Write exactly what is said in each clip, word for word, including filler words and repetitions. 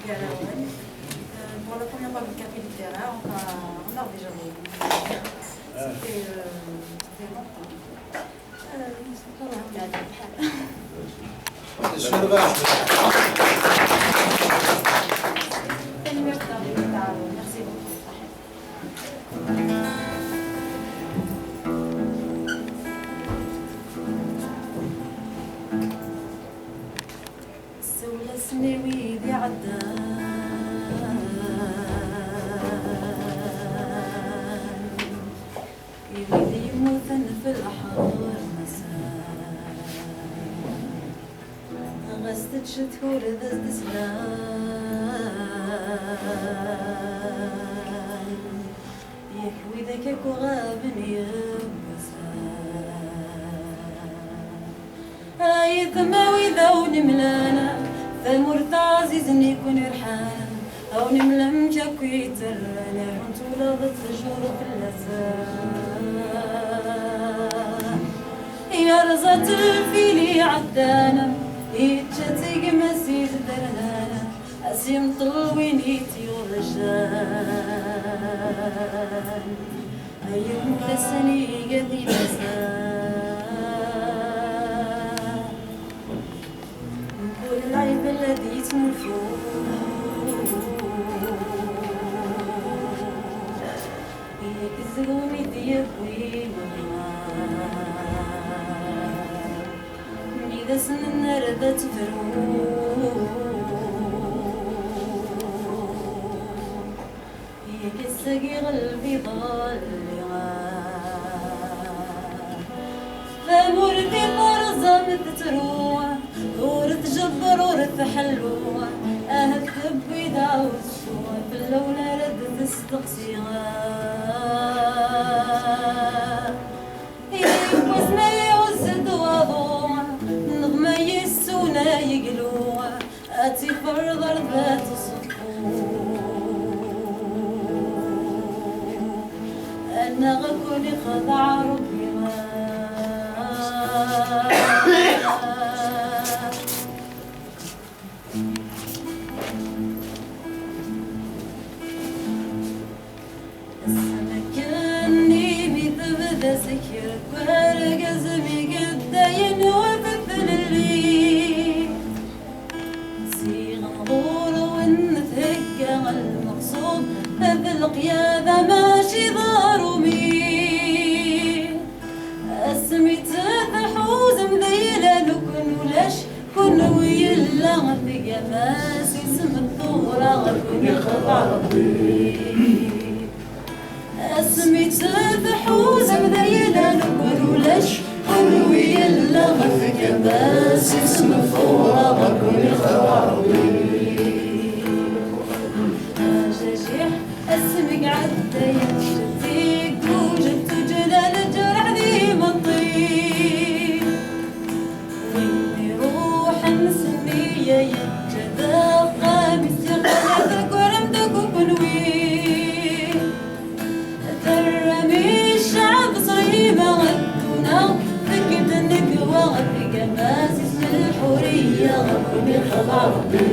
Euh, pour la première fois, le café littéraire, enfin, on a déjà vu. C'était, euh, c'était longtemps. Euh, merci beaucoup. Sawel-asen i wid iɛeddan, i wid yemmuten f lḥerma-san. Ɣas teččet ur d as-d-slan, yak wid akka akk ɣaben yewwzan. Ay tmawi d awen imlan, tamurt ɛzizen i kun irḥan, awen imlan akk itterran, run tulaḍ tjur fell-asen. Yerẓa-tt lfil iɛeddan, ičča-tt gma-s izdernan, a s-imṭel win i tt-yurjan. Ay umulasan iga tilasan, mkul lɛib la d-yettnulfu. Yak zgun i d-yewwi meɣra, mi d asen-nnar d ad tefru. Yak ass-agi ɣelbi ḍalliɣ. Tamurt i terẓam tettru, ur tjebber ur tḥellu, ahat tewwi-d aɛusu, fell-awen ara d-testeqsi. Yiwwas ma iɛuzz-d waḍu, neɣ ma yessuna yeglu, ad tifreḍ ar d ad tṣeffu, annaɣ ad kun-ixdeɛ Ṛebbi. Ass-a akken imi tebda s-kra n wergaz mi geddayen wafet tlelli. Ziɣen ɣur-wen thegga lmeqsud, d leqyada mačči d aṛumi. Asmi tt-tḥuzem d ayla-nwen ulac, kunwi yella tgam-as isem n tura, ad ken-ixdeɛ Ṛebbi. Asmi tt-tḥuzem d ayla-nwen ulac, kunwi yella tgam-as isem n tura, ad ken-ixdeɛ Ṛebbi. Ajajiḥ asmi iɛedda yetteddi, iguǧ d tuǧla, leǧraḥ d imeṭṭi. Win iruḥen s nniya yeǧǧa-d axxam-is, yeqqel d agurem deg ukenwi. Terram i ccɛeb ṣṣrima dduna, deg tnegwa tgam-as isem n lḥuriya, ad ken-ixdeɛ Ṛebbi.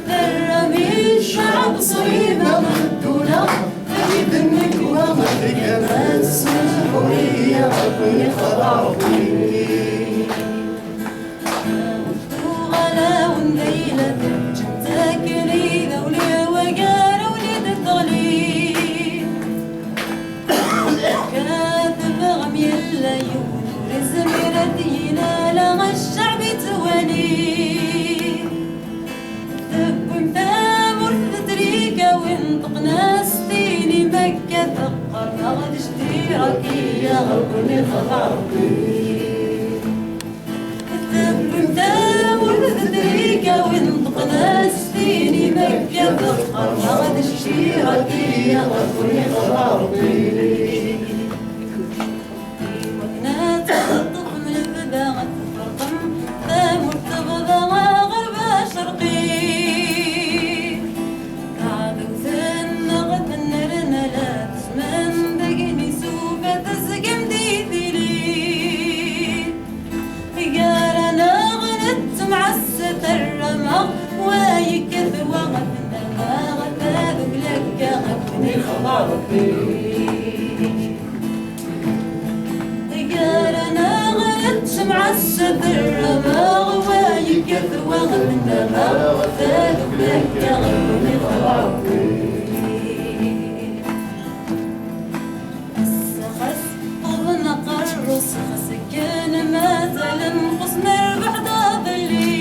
Terram i ccɛeb ṣṣrima dduna, deg tnegwa tgam-as isem n lḥuriya, ad ken-ixdeɛ Ṛebbi. Tuɣal-awen d ayla teǧǧemt akken i d awliya, wagar awlid teɣli. Katbeɣ am yella yiwen ur izmir ad t-yini ala ccɛeb ittwali. Tewwim tamurt d trika, win ṭṭqen-as tinim akka teqqar, neɣ d cctira kiya, ad ken-ixdeɛ Ṛebbi. Tewwim tamurt d trika, win ṭṭqen-as tinim akka teqqar, neɣ d cctira kiya, ad ken-ixdeɛ Ṛebbi. Iwakken ad teṭṭfem lebda, ad tferqem tamurt, tebḍa aɣerb acerqi. Taɛdawt-nneɣ tennerna la tezmen, deg isuba tezgem di tili. Gar-aneɣ nettemɛassa, terram-aɣ Gar-aneɣ nettemɛassader, ama wa yekkat wa ɣ-tenna, ma tadukla-nteɣ, ixleq Ṛebbi. Ass xas qqḍen aqerru-s, xas akken mazal nxuṣ nerbeḥ-d aḍelli.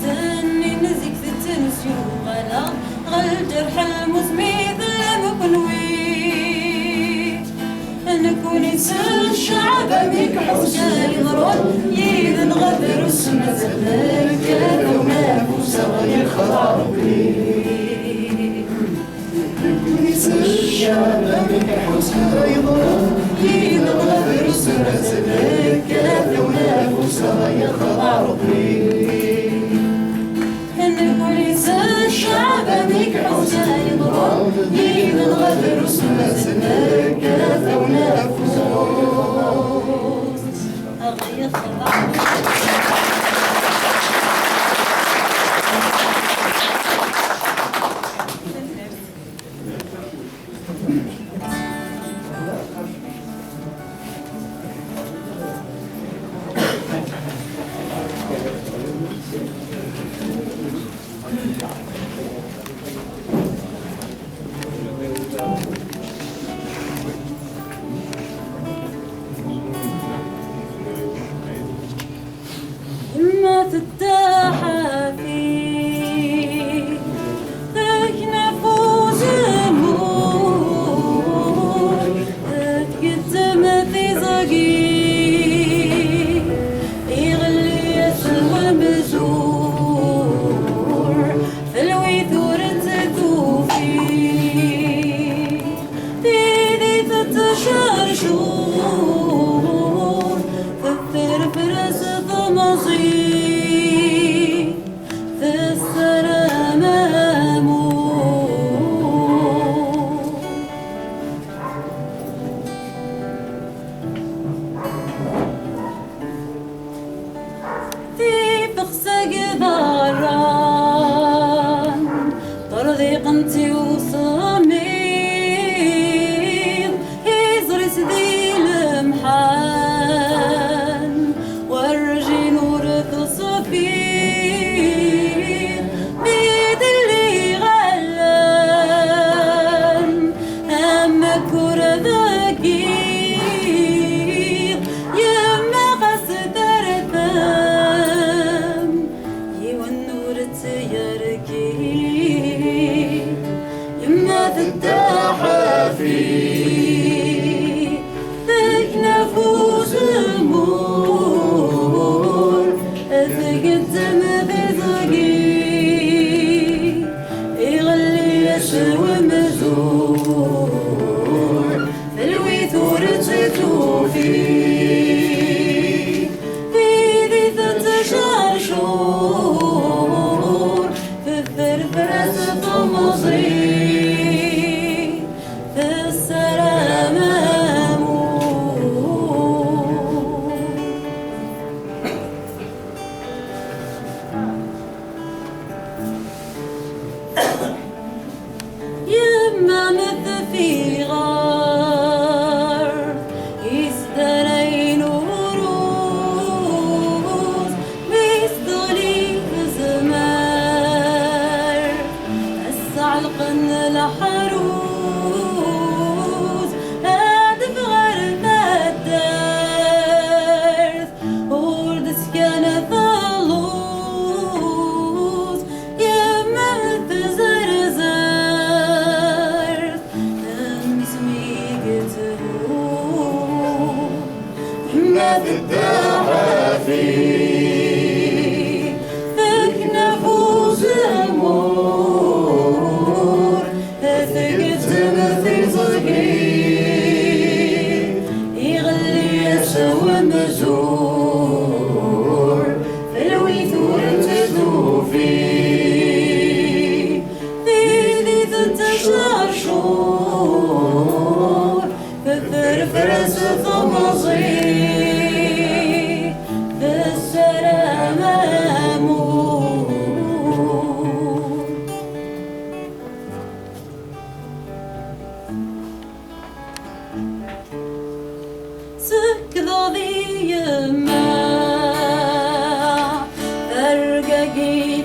Zennin zik tetten s yuɣal-aɣ ɣer lǧerḥ lmus mi tellam kenwi. Nekni s cceɛb amek ḥusna yeḍrun yid-neɣ drus mazal nekkat u nafus-aɣ yexḍa Rebbi. Nekni s cceɛb amek ḥusna yeḍrun yid-neɣ drus mazal nekkat u nafus-aɣ yexḍa Rebbi. Nekni s cceɛb amek ḥusna yeḍrun yid-neɣ drus mazal nekkat u nafus. Yemma tettaḥafi, tekna f uzemmur, tgezzem tiẓgi, iɣelli-yas wemzur, telwit ur tt-tufi. Tidi tettcercur, teffer fell-as temẓi, tessaram amur. Tifexsa deg iḍarran, ṭerḍiqent i usemmiḍ, iẓri-s di lemḥan, werǧin ur teṣfi, mi d-lliɣ allan, am akk ur deg iḍ, yemma ɣas terfam, yiwen ur tt-yerki. Yemma tettaḥafi, tekna f uzemmur, tgezzem tiẓgi, iɣelli-yas wemzur, telwit ur tt-tufi. Tidi tettcercur, teffer fell-as temẓi, tessaram amur. Yemma-m tfiɣer, isdaray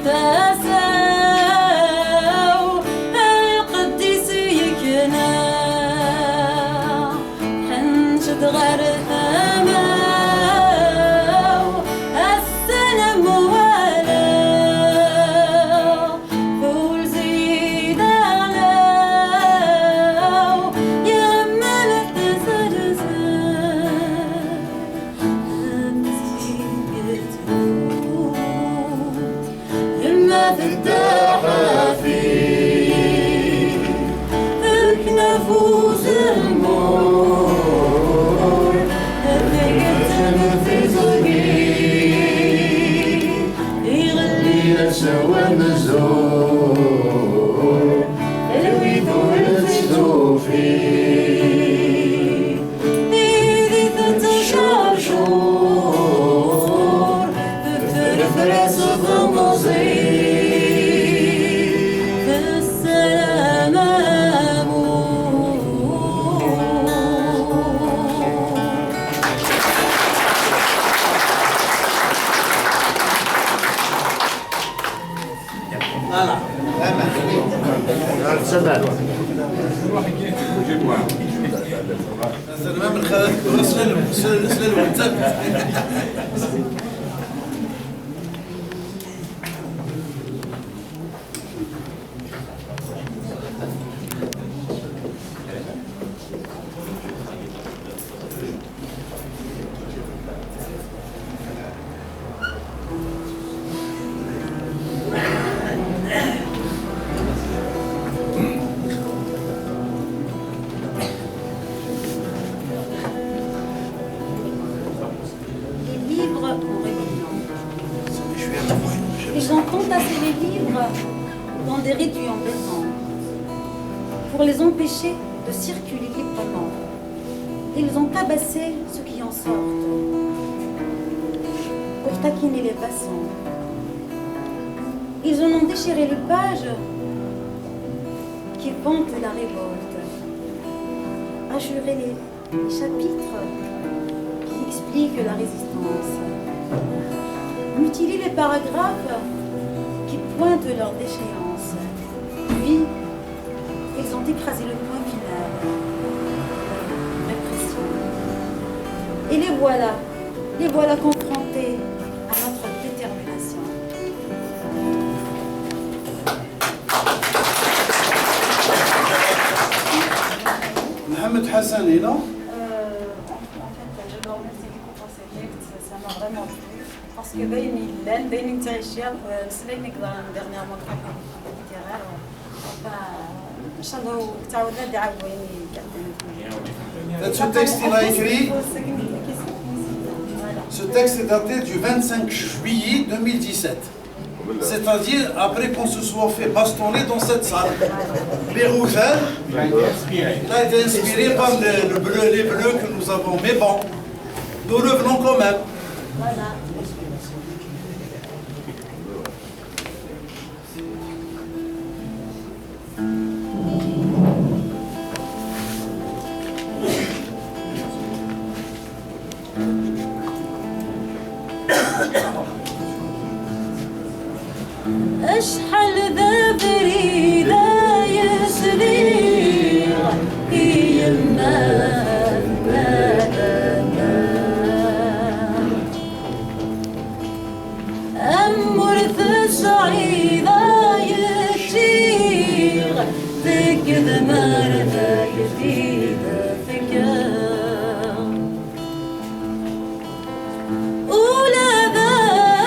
Tasa-w, lqedd-is yekna, ḥenǧ-d ɣer tama-w, ass-a n amwala, tulzi-d aɛlaw, yemmal tezrezr. Yemma tedda ḥafi, tekna f uzemmur, tgezzen tiẓgi, iɣelli-as wamzur, talwit ur tt-tufi. Tidi tettcercur, teffer fell-as temẓi, tessaram amur. Voilà. Azal ma min xalat kura slan, slan, slan lwentab. Les livres en rébellion. Ils ont entassé les livres dans des réduits en béton pour les empêcher de circuler librement. Ils ont tabassé ceux qui en sortent pour taquiner les passants. Ils en ont déchiré les pages qui vantent la révolte, hachuré les, les chapitres qui expliquent la résistance, mutilé les paragraphes qui pointent leur déchéance. Puis, ils ont écrasé le point final, répression. Et les voilà, les voilà confrontés à notre détermination. Mohamed Hassan est là. Euh, en fait, je dois remercier les copains, c'est ça m'a vraiment plu. Parce que d ayen yellan, d ayen i nettɛici, euh, nesla ayen i yeḍran dernièrement deg terrain. Enfin, inchallah, ur ttɛawden ad d-iɛawed wayen i iɛeddan. That's what texte il a écrit. Ce texte est daté du vingt-cinq juillet deux mille dix-sept. C'est-à-dire après qu'on se soit fait bastonner dans cette salle. Les rouges, hein, t'as été inspiré par le, le bleu, les bleus que nous avons. Mais bon, nous revenons quand même. Acḥal d abrid ay sliɣ i yemma tebda. Am ur tesɛiḍ ay ččiɣ, deg tmart ak-t-id-fkeɣ. Ula d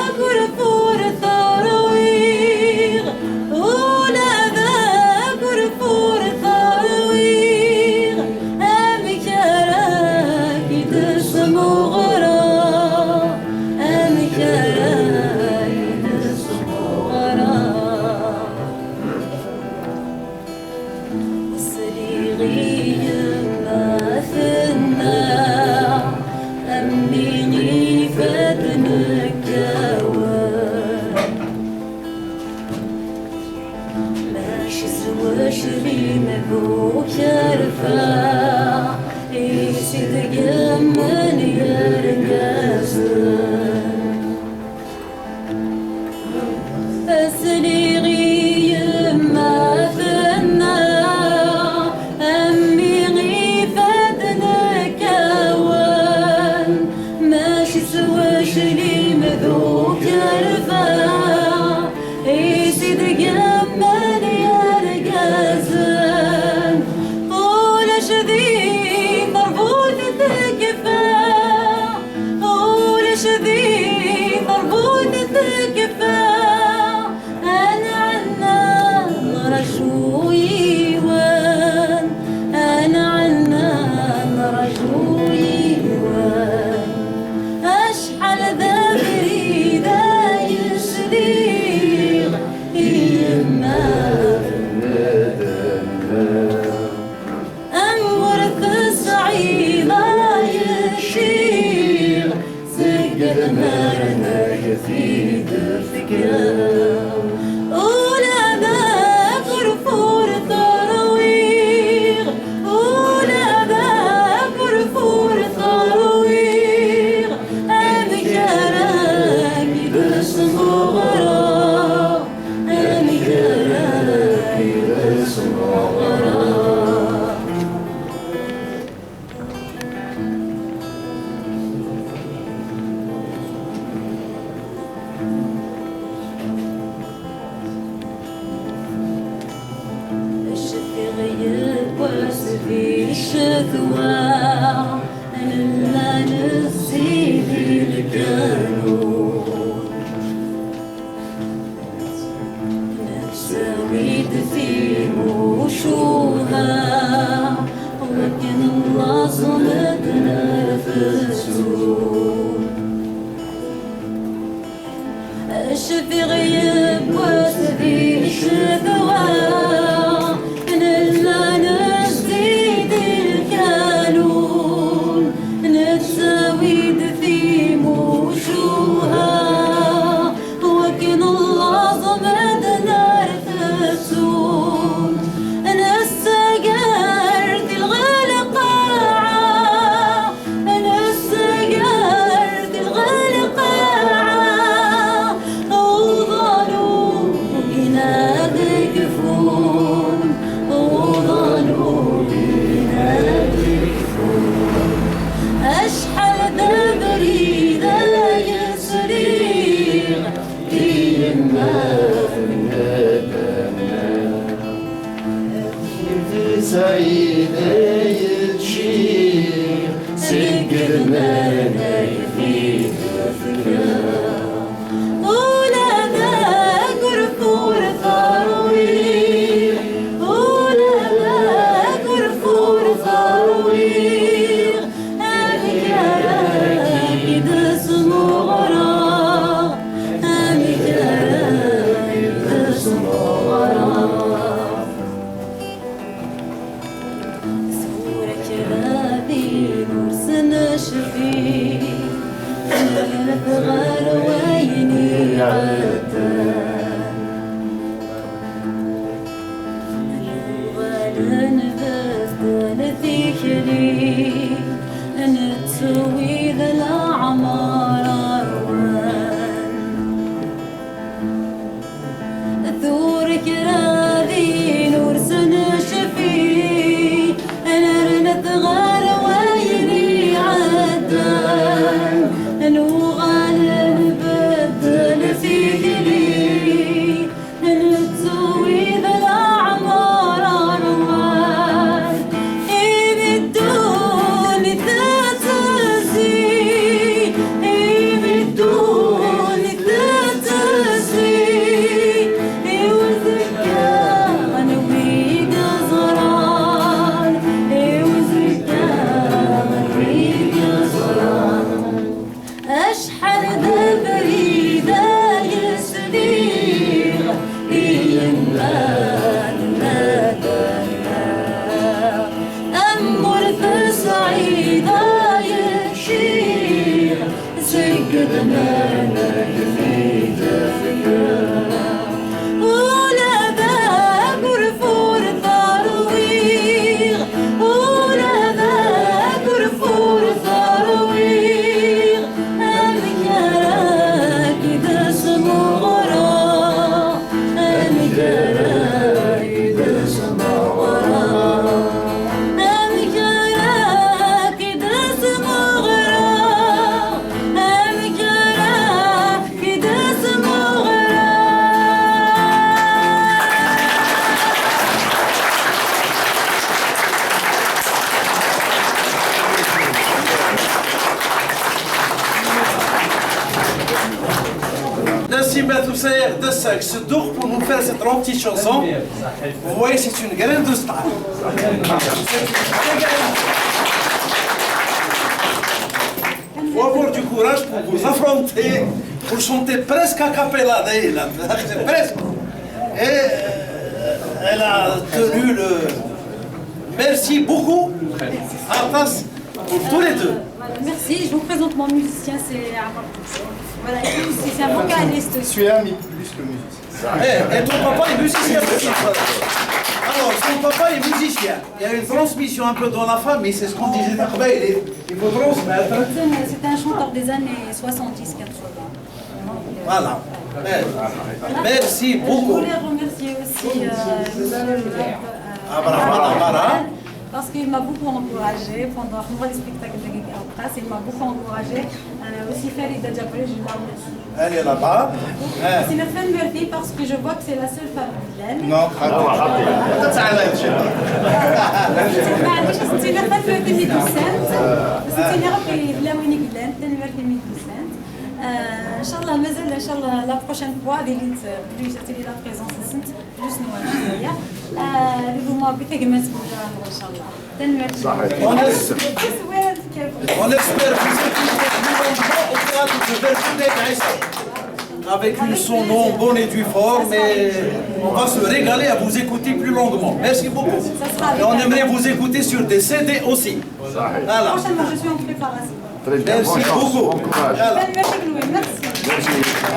agurf ur t-rwiɣ, ula d agurf ur t-rwiɣ, amek ara k-id-smuɣreɣ, amek ara k-id-smuɣreɣ? Sliɣ i yemma tenna, a mmi ifadden kkawen. Mačči s weclim d ukerfa i s-idegmen yergazen. Sliɣ i yemma tenna, a mmi ifadden kkawen, mačči s waclim d ukerfa i s-idegmen yergazen. Ulac di terbut tekfa, ulac di terbut tekfa, a nɛenna nerǧu yiwen, a nɛenna nerǧu yiwen. Acḥal d abrid ay sliɣ i yemma tenna. Am ur tesɛiḍ ay ččiɣ, seg tmerna-k t-id-tefka. Ula d akerfur terwiɣ, ula d akerfur terwiɣ, amek ara k-id-smeɣreɣ? Amek ara k-id-smeɣreɣ? Cfiɣ yiwwas di ccetwa, nella nezzi di lkanun. Nettawi-d timucuha, wakken llaẓ ad nerfesu. Cfiɣ yiwwas di ccetwa, nella nezzi di lkanun, nettawi-d timucuha, wakken llaẓ ad nerfesu. Nessagar tilɣa lqaɛa, nessagar tilɣa lqaɛa, uḍan ur yenad kfun, uḍan ur yenad kfun. Acḥal d abrid ay sliɣ i yemma tenna-d. Sɛid ay ččiɣ seg tmerna-k t-id-tefka. Ula d akerfur terwiɣ, ula d akerfur terwiɣ, amek ara k-id-smeɣreɣ? Amek ara k-id-smeɣreɣ? Tura kra din ur s-necfi, nerret ɣer wayen iɛeddan. Nuɣal nbeddel tikli, nettu wid leɛmer ṛwan. Tura kra din ur s-necfi, nerret ɣer wayen iɛeddan, nuɣal nbeddel tikli, Merci à tous, c'est de ça que se dour pour nous faire cette grande petite chanson. Vous voyez, c'est une graine de star. Faut avoir du courage pour vous affronter, pour chanter presque a cappella, d'ailleurs, là, c'est presque. Et euh, elle a tenu le. Merci beaucoup, Atas, pour tous les deux. Voilà, merci. Je vous présente mon musicien, c'est Amar. Voilà, et puis aussi, c'est un vocaliste aussi. Tu es ami plus que musicien. Eh, et ton papa est musicien aussi. Alors, son papa est musicien. Il y a une transmission un peu dans la famille, c'est ce qu'on disait après. Il, est- il faut transmettre. C'est un- c'est un chanteur des années soixante-dix quatre-vingts. Voilà. Eh, merci Je beaucoup. voulais remercier aussi euh, monsieur, euh, Ah, voilà, voilà, voilà. Parce qu'il m'a beaucoup encouragé pendant le spectacle de Geek Outcast, il m'a beaucoup encouragé. Euh, aussi Farida Djabri, je la remercie. Elle est là-bas. Eh, C'est une femme Murphy parce que je vois que c'est la seule femme. Non, حتى تعالى هادشي. معليش، c'est une femme Murphy médecin. C'est une femme qui est la médecin. آه، ان شاء الله مازال، ان شاء الله la prochaine fois غادي تولي جاتي لي la présence نسنت plus نوال شويه. آه، اليوم بثقمه سبوجه ان شاء الله. تنميرت. On espère, on espère vous écouter plus longuement au théâtre de Belgique avec une son en bonne et due forme, et on va se régaler à vous écouter plus longuement. Merci beaucoup. Et on aimerait vous écouter sur des C D aussi. Voilà. Prochainement, je suis en préparation. Très bien, Merci bonne chance, beaucoup. Bon courage. Voilà. تنميرت. Merci. Merci.